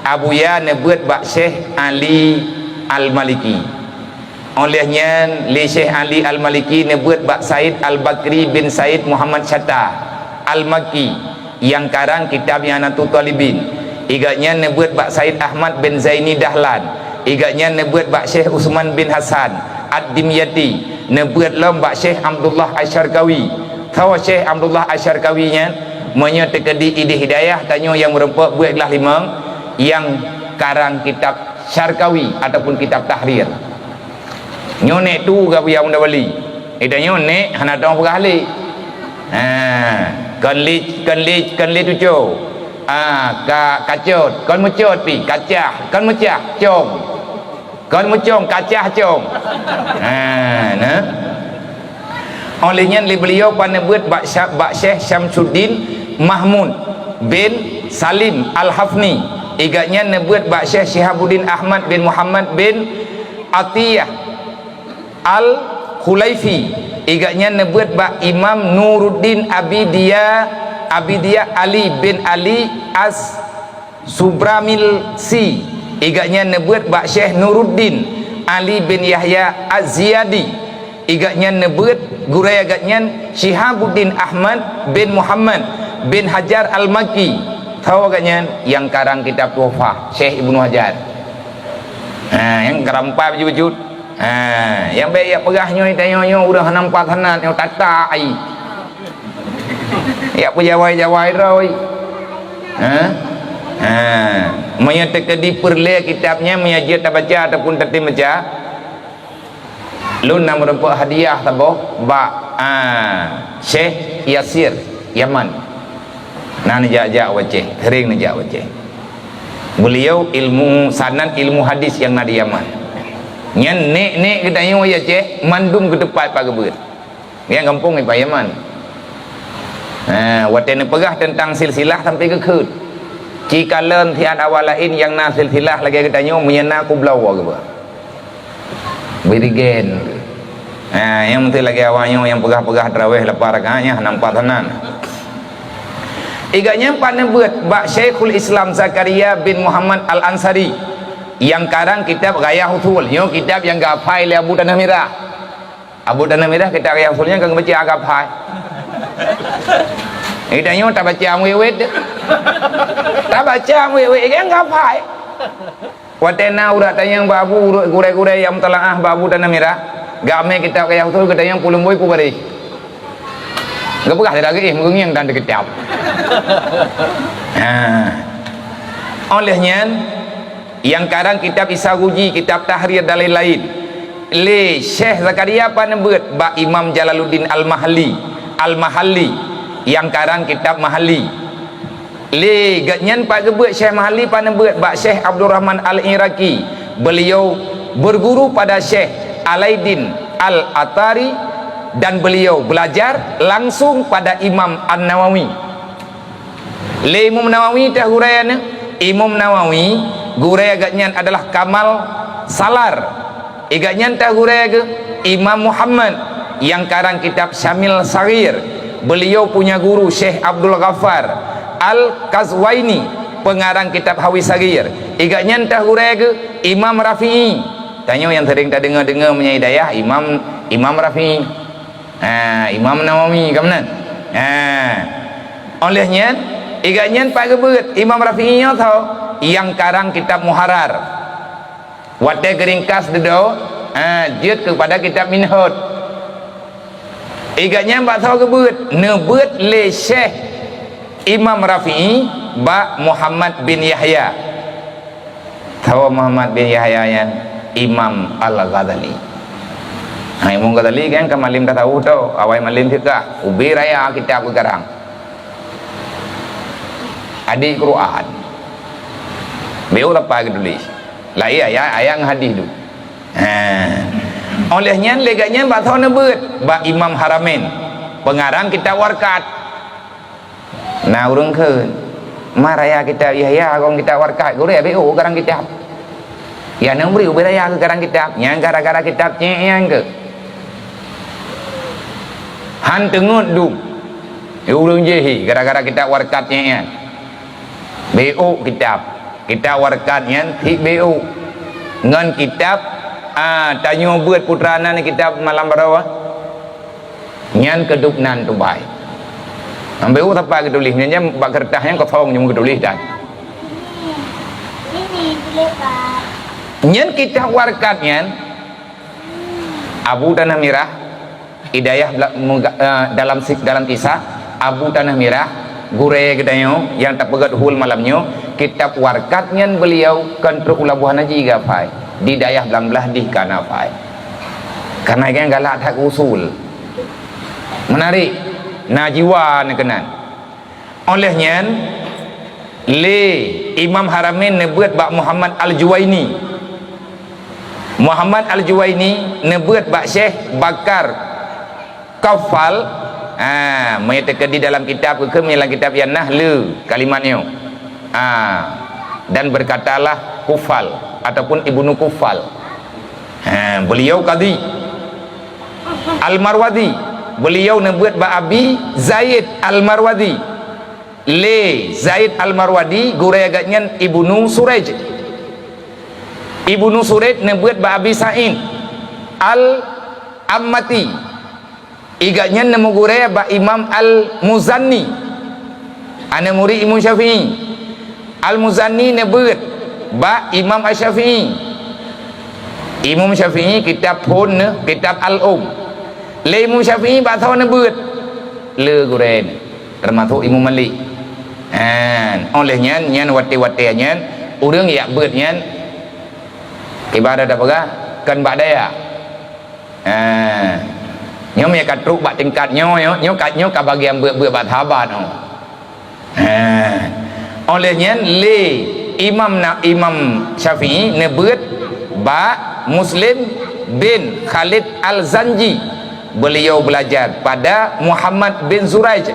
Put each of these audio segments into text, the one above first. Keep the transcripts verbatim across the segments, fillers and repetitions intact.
Abuya neubeuet bak Syekh Ali Al-Maliki. Óh lheueh nyan, lé Syekh Ali Al-Maliki neubeuet bak Said Al-Bakri bin Said Muhammad Syatta Al-Makki nyang karang kitab I'anatut Thalibin. Igat nyan neubeuet bak Said Ahmad bin Zaini Dahlan. Igat nyan neubeuet bak Syekh Usman bin Hasan Ad-Dimyati. Neubeuet lom bak Syekh Abdullah Asy-Syarqawi. Tho Syekh Abdullah Asy-Syarqawi nyan, meunyoe teukeudi idéh hidayah tanyoe nyang meureumpok beuet glah limong, nyang karang kitab Syarqawi ataupun kitab Tahrir. Nyoe nèk tu geuh Abuya Muda Bali. Ita nyoe nèk hana tong peugah lé. Ha, kon lé, kon lé, kon lé tuco. Ah, ka, kacot, kon meucot pi, kacah, kon meucah, com. Kon meucong, kacah com. Ha, na. Óh lheueh nyan lé beuliau paneubeuet bak Sya-, bak Syekh Syamsuddin Mahmud bin Salim Al-Hafni. Igat nyan neubeuet bak Syekh Syihabuddin Ahmad bin Muhammad bin Atiyah Al-Khulaifi. Igat nyan neubeuet bak Imam Nuruddin Abidiya, Abidiya Ali bin Ali As-Subramilsi. Igat nyan neubeuet bak Syekh Nuruddin Ali bin Yahya Az-Ziyadi. Igat nyan neubeuet gurée igat nyan Syihabuddin Ahmad bin Muhammad bin Hajar Al-Makki. Tho igat nyan nyang karang kitab Tuhfah, Syekh Ibnu Hajar. Ha, nyang karang empat bacut-bacut. Ha, nyang bék jak peugah nyoe tanyoe nyoe ureuëng hana empat sanad nyoe tata ai. Jak peujawai-jawai droe. Ha? Ha. Meunyoe teukeudi peureulée kitab nyan meunyoe jeuet tabaca ataupun tatem baca, lôn na meureumpok hadiah saboh bak, ah, Syekh Yasir Yaman. Na neujak-jak u Aceh, sering neujak u Aceh. Beuliau ilmu sanad, ilmu hadis nyang na di Yaman. Nyan nèk-nèk geutanyoe u Aceh mandum geuteupat pat geubeuet. Nyang gampông i Yaman. Ha, watée neupeugah teuntang silsilah sampai geukheut. Ci kalon siat awak laén nyang na silsilah lagée geutanyoe meunyoe na kubloe geuba. Birigen. Ha, nyang meusti lagée awak nyoe nyang peugah-peugah tarawih lapan rakaat nyan hana empat sanan. Igat nyan pat neubeuet bak Syekhul Islam Zakaria bin Muhammad Al-Ansari nyang karang kitab Ghayah Usul. Nyoe kitab nyang geuhafai lé Abu Tanah Mirah. Abu Tanah Mirah kitab Ghayah Usul nyan ka geubaca agak hai. Geutanyoe tabaca wét-wét. Tabaca wét-wét kan geuhafai. Watée na ureuëng tanyong bak Abu, ureuëng gurée-gurée nyang meutalaah bak Abu Tanah Mirah, geuamé kitab Ghayah Usul geutanyong puleuen bui peue bareh. Geupeugah lagée, "Eh, meungieng dan teukitab." Ha. Óh lheueh nyan, nyang karang kitab Isa Ghuji, kitab Tahrir dan laén-laén. Lé Syekh Zakaria pat neubeuet bak Imam Jalaluddin Al-Mahalli, Al-Mahalli, nyang karang kitab Mahalli. Lé geuhnyan pat geubeuet Syekh Mahalli pat neubeuet bak Syekh Abdurrahman Al-Iraqi. Beliau berguru pada Syekh Alaidin Al-Atari dan beliau belajar langsung pada Imam An-Nawawi. Lé Imam Nawawi teuh gurée nyan, Imam Nawawi gurée geuhnyan adalah Kamal Salar. Igat nyan teuh gurée geuh Imam Muhammad nyang karang kitab Syamil Saghir. Beliau punya guru Syekh Abdul Ghaffar Al-Qazwaini, pengarang kitab Hawi Saghir. Igat nyan teuh gurée geuh Imam Rafi'i. Tanyoe nyang sering tadeungoe-deungoe meunyoe i dayah Imam, Imam Rafi'i. Ha, Imam Nawawi ka meunan. Ha. Óh lheueh nyan, igat nyan pat geubeuet Imam Rafi'i nyoe tho nyang karang kitab Muharrar. Watée geuringkas dudoe, ha, jeuet keupada kitab Minhaj. Igat nyan bak tho geubeuet, neubeuet lé Syekh Imam Rafi'i bak Muhammad bin Yahya. Tho Muhammad bin Yahya nyan Imam Al-Ghazali. Ha, Imam Ghazali kan ka malem tasawuf tho, awai malem fiqah, ubé raya kitab geukarang. Hadis Quran. Beu leupah geutuléh. Laén ayat, ayat ngon hadis tu. Ha. Óh lheueh nyan lé geuhnyan bak tho neubeuet bak Imam Haramain, pengarang kitab Warqat. Na ureuëng kheun, "Ma raya kitab Yahya kon kitab Warqat, gurée beu karang kitab." Ya neubri ubé raya keu karang kitab, nyang gara-gara kitab cék nyan keuh. Han teungeut dum. Ureuëng jih gara-gara kitab Warqat cék nyan. Beu kitab. Kitab Warqat nyan tieb beu ngon kitab, ah, tanyoe beuet putra nan kitab malam baroe. Nyan keuduek nan tubai. Ambeu teumpat geutuléh nyan, nyan bak keureutah nyan kosong nyoe geutuléh dan. Nyan kitab Warqat nyan Abu Tanah Mirah, Hidayah bela-, muga-, eh, dalam si-, dalam kisah, Abu Tanah Mirah, gurée geutanyoe nyang tapeugét hul malam nyoe, kitab Warqat nyan beuliau kon trok u Labuhan Haji geuhafai, di dayah Blang Blaih dih ka na hafai. Karena nyan galak that usul. Menarik, na jiwa neukeunan. Óh lheueh nyan, lé Imam Haramain neubeuet bak Muhammad Al-Juwaini. Muhammad Al-Juwaini neubeuet bak Syekh Bakar Kauffal. Ha, meunyoe teukeudi dalam kitab, keu dalam kitab nyan na le kalimat nyoe. Ha, dan berkatalah Kuffal ataupun Ibnu Kuffal. Ha, beliau kadi. Al-Marwazi, beliau neubeuet bak Abi Zaid Al-Marwazi. Lé Zaid Al-Marwazi, gurée geuh nyan Ibnu Suraij. Ibnu Suraij neubeuet bak Abi Sa'id Al-Ammati. Gobnyan neumeugurée bak Imam Al-Muzani, aneuk murit Imam Syafi'i. Al-Muzani neubeuet bak Imam Asy-Syafi'i. Imam Syafi'i kitab phon neuh, kitab Al-Um. Lé Imam Syafi'i bak soe neubeuet? Le gurée neuh, teumasok Imam Malik. Ha, óh lheueh nyan, nyan watée-watée nyan, ureuëng jak beuet nyan, ibarat tapeugah, kon bak daya. Ha. Nyoe meunyoe ka trok bak tingkat nyoe, nyoe, nyoe ka, nyoe ka bagian beuet-beuet bak sahabat nyoe. Ha. Óh lheueh nyan lé Imam na, Imam Syafi'i neubeuet bak Muslim bin Khalid Al-Zanji. Beliau belajar pada Muhammad bin Zuraij.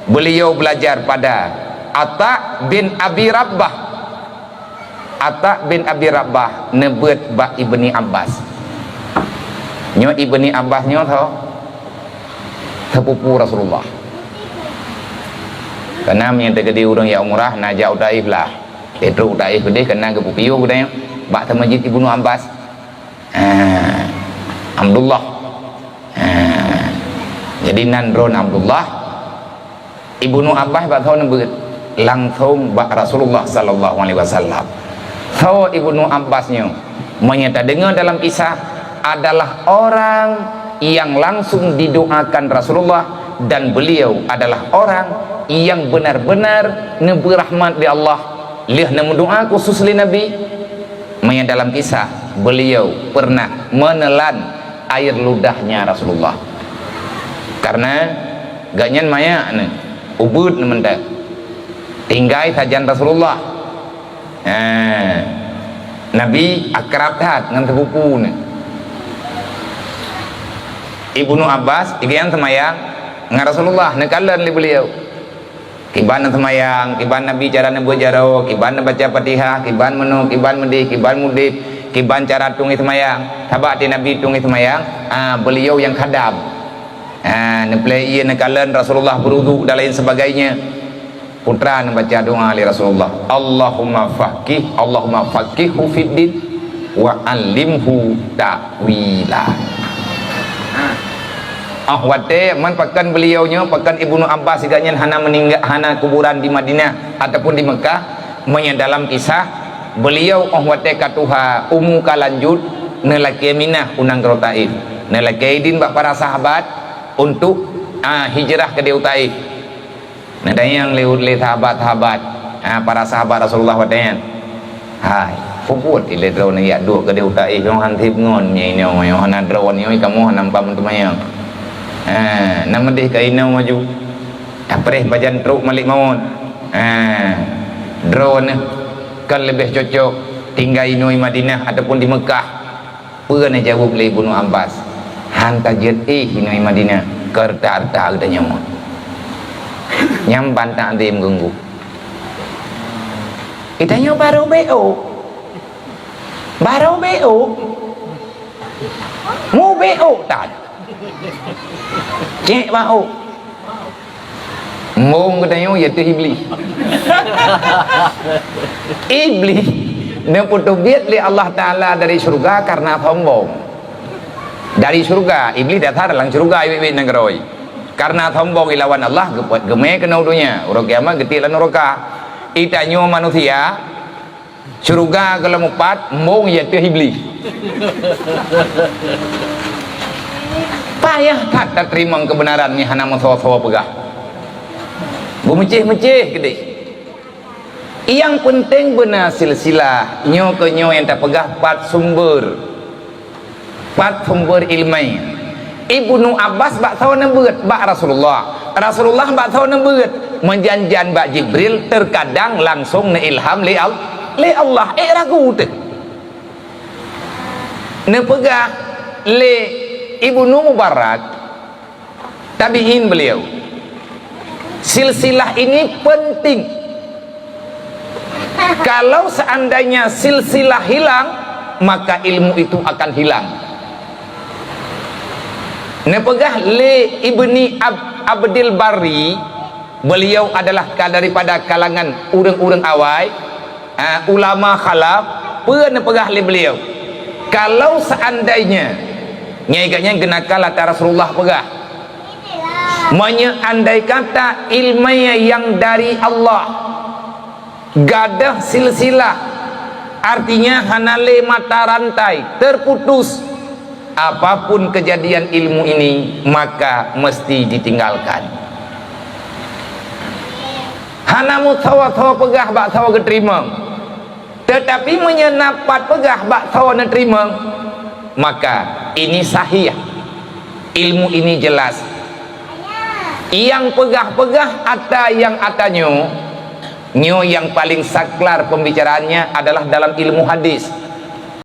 Beliau belajar pada Ata bin Abi Rabbah. Ata bin Abi Rabbah neubeuet bak Ibni Abbas. Nyoe Ibni Abbas nyoe tho, sepupu Rasulullah. Karena meunyoe teukeudi ureuëng jak umrah, na jak u Taif lah. Trok u Taif keudeh karena geupeupiôh geutanyoe bak teumeujid Ibnu Abbas. Ha, Abdullah. Ha. Jadi nan droen Abdullah, Ibnu Abbas bak soe neubeuet? Langsong bak Rasulullah sallallahu alaihi wasallam. Soe Ibnu Abbas nyoe? Meunyoe tadeungoe dalam kisah, adalah orang yang langsung didoakan Rasulullah, dan beliau adalah orang yang benar-benar neubri rahmat di Allah. Lheueh neumeudoa khusus lé Nabi, meunyoe dalam kisah, beliau pernah menelan air ludahnya Rasulullah. Karena gobnyan manyak neuh, ubeuet neuh mantong. Tinggai sajan Rasulullah. Ha. Nabi akrab that ngon sepupu neuh. Ibnu Abbas, gobnyan seumayang ngon Rasulullah, neukalon lé beliau. Kiban neuseumayang, kiban Nabi cara neubeuet jaroe, kiban neubaca Fatihah, kiban meunoe, kiban meudeh, kiban mudeb, kiban cara tueng seumayang. Sabab di Nabi tueng seumayang, ah, beliau nyang khadam. Ah, neuplé ié neukalon Rasulullah beuruduk dan lain sebagainya. Putra neubaca doa lé Rasulullah, "Allahumma faqih, Allahumma faqihhu fid din." "Wa 'allimhu ta'wila." Ha. Óh watée man pakon beliau nyoe, pakon Ibnu Abbas gobnyan hana meuningga-, hana kuburan di Madinah ataupun di Mekah, meunyoe dalam kisah, beliau óh watée ka tuha, umu ka lanjut, neulakée minah u nanggroe Taif. Neulakée idin bak para sahabat untuk, a, hijrah keudeh u Taif. Neutanyong lé, lé sahabat-sahabat, ha, para sahabat Rasulullah watée nyan, "Hai, peue buet ilée droeneuh jak duek keudeh u Taif nyoe han seb ngon meunyoe inoe, nyoe hana droeneuh, kamoe hana mupat meuteumayang? Ha, na meudeh ka inoe maju. Tapreh pajan trok malék mawöt. Ha, droeneuh kan leubeh cocok tinggai inoe Madinah ataupun di Meukah." Peue neujaweueb lé Ibnu Abbas, "Han tajeuet éh inoe Madinah keu hareuta-hareuta geutanyoe." Nyan ban takzim geunggu. Geutanyoe barô beu, barô beu, mubeu tan. Cék bak ôk. Embong geutanyoe, yaitu Iblih. Iblih neupeuteubiet lé Allah Taala dari syeuruga karena sombong. Dari syeuruga, Iblih dasar lam syeuruga, iwet-iwet nanggroe. Karena sombong ilawan Allah, geupeuet geumé keunoe donya. Uroe kiamat geutiek lam nuraka. Geutanyoe manusia, syeuruga gohlom meupat, embong yaitu Iblih. Payah that tateurimong keubeunaran nyang hana meusoe-soe peugah. Beumeucéh-meucéh keudeh. Nyang peunteng beuna silsilah, nyoe keu nyoe nyang tapeugah pat sumber. Pat sumber ileumèe. Ibnu Abbas bak soe neubeuet? Bak Rasulullah. Rasulullah bak soe neubeuet? Meujan-jan bak Jibril, teukadang langsong neuilham lé Al-, lé Allah. Ék ragu teuh. Neupeugah lé Ibnu Mubarak, tabi'in beliau, silsilah ini penting. Kalau seandainya silsilah hilang, maka ilmu itu akan hilang. Neupeugah lé Ibni Ab-, Abdil Barri, beliau adalah ka-, daripada kalangan ureuëng-ureuëng awai, ah, ulama khalaf, peue neupeugah lé beliau? Kalau seandainya, nyai gobnyan geunakal ata Rasulullah peugah, meunyoe andai kata ileumèe nyang dari Allah, gadôh silsilah, artinya hana lé mata rantai, terputus, apapun kejadian ilmu ini, maka mesti ditinggalkan. Hana meusoe-soe peugah bak soe geuteurimong. Teutapi meunyoe na pat peugah bak soe neuteurimong, maka ini sahih. Ilmu ini jelas. Nyang peugah-peugah ata nyang ata nyoe, nyoe nyang paling saklar pembicaraannya adalah dalam ilmu hadis.